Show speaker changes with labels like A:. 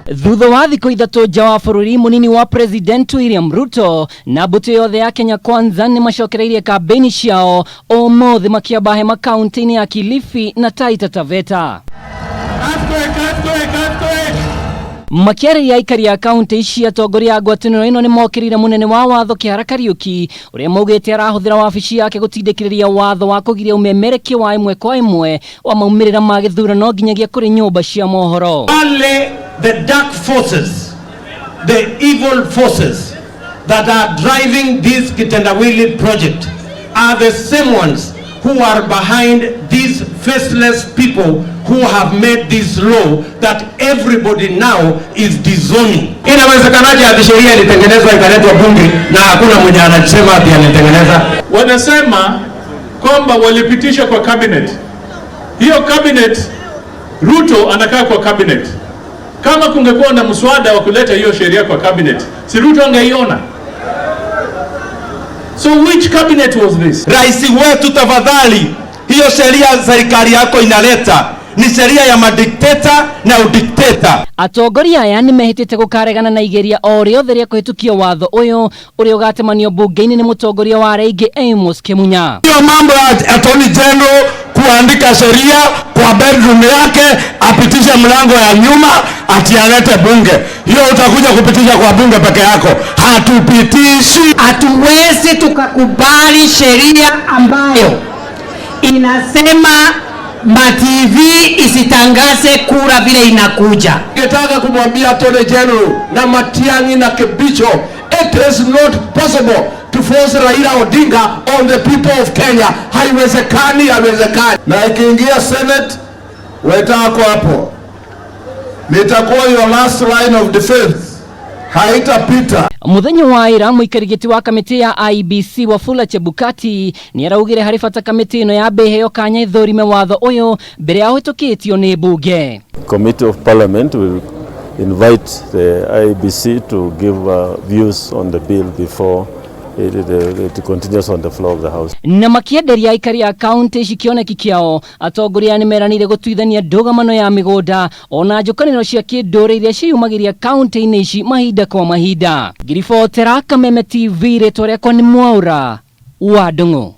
A: Thutha wa thikũ ithatũ nja wa bũrũri, mũnini wa President William Ruto na mbũtũ yothe ya Kenya Kwanza nĩ macokereirie kambĩini ciao ũmũthĩ makĩamba hema kaunti-inĩ ya Kilifi na Taita Taveta. Makĩarĩria aikari a kaunti ici, atongoria a ngwatanĩro ĩno nĩ mokĩrĩire mũnene wa watho Kĩhara Kariũki ũrĩa maugĩte arahũthĩra wabici yake gũtindĩkĩrĩria watho wa kũgiria ũmemerekia wa ĩmwe kwa ĩmwe wa maumĩrĩra ma gĩthurano nginyagia kũrĩ nyũmba cia mohoro.
B: Only the dark forces, the evil forces that are driving this Kitendawili project are the same ones who are behind these faceless people who have made this law that everybody now is disowning. Inawezekanaje ati sheria ilitengenezwa ikaletwa bunge na hakuna mwenye anasema ati alitengeneza?
C: Wanasema kwamba walipitisha kwa cabinet. Hiyo cabinet, Ruto anakaa kwa cabinet. Kama kungekuwa na mswada wa kuleta hiyo sheria kwa cabinet, si Ruto angeiona? So which cabinet was this?
B: Rais wetu, tafadhali, hiyo sheria serikali yako inaleta ni sheria ya madikteta na udikteta.
A: Atongoria aya nĩ mehĩtĩte gũkaregana na igeria o rĩothe rĩa kũhĩtũkia watho ũyũ ũrĩa ũgatemanio mbunge-inĩ nĩ mũtongoria wa arĩa aingĩ Amos Kĩmunya.
B: Hiyo mambo ya Attorney General kuandika sheria kwa bedroom yake apitishe mlango ya nyuma ati alete bunge, hiyo utakuja kupitisha kwa bunge peke yako. Hatupitishi.
D: Hatuwezi tukakubali sheria ambayo inasema ma TV isitangaze kura vile inakuja.
B: Ningetaka kumwambia Attorney General na Matiang'i na Kibicho, it is not possible to force Raila Odinga on the people of Kenya. Haiwezekani, haiwezekani.
E: Na ikiingia Senate, wetako hapo, nitakuwa your last line of defense, haitapita.
A: Muthenya wa ira mũikari gĩtĩ wa kamĩtĩ ya IEBC Wafula Chebukati nĩ araugire harĩ bata kamĩtĩ ĩno yambe ĩheo kanya ĩthũrime watho ũyũ mbere ya ũhĩtũkĩtio nĩ mbunge.
F: Committee of Parliament will invite the IEBC to give views on the bill before it continues on the floor of the House.
A: Na makĩenderia aikari a kaunti ici kĩoneki kĩao, atongoria nĩ meranĩire gũtuithania ndũgamano ya mĩgũnda ona njũkanĩro cia kĩndũrĩ iria ciĩyumagĩria kaunti-inĩ ici mahinda kwa mahinda. Ngiribotera Kameme TV, rĩtwa rĩakwa nĩ Mwaũra wa Ndung'u.